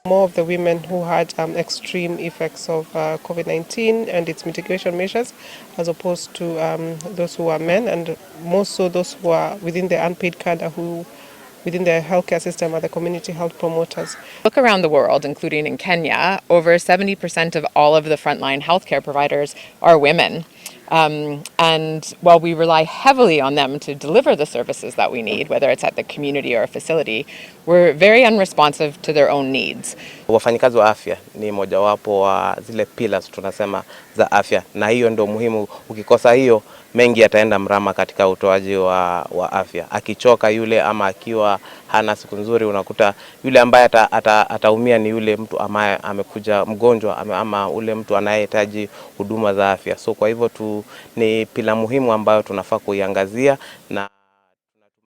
More of the women who had extreme effects of COVID-19 and its mitigation measures, as opposed to those who are men, and more so those who are within the unpaid cadre, who within the healthcare system are the community health promoters. Look around the world, including in Kenya, over 70% of all of the frontline healthcare providers are women. And while we rely heavily on them to deliver the services that we need, whether it's at the community or a facility, we're very unresponsive to their own needs. Wafanyikazi wa afya ni mojawapo wa zile pillars tunasema za afya, na hiyo ndio muhimu. Ukikosa hiyo, mengi yataenda mrama katika utoaji wa afya. Akichoka yule ama akiwa hana siku nzuri, unakuta yule ambaye ataumia ata ni yule mtu ambaye amekuja mgonjwa ama ule mtu anayehitaji huduma za afya. So kwa hivyo ni pillar muhimu ambayo tunafaa kuiangazia na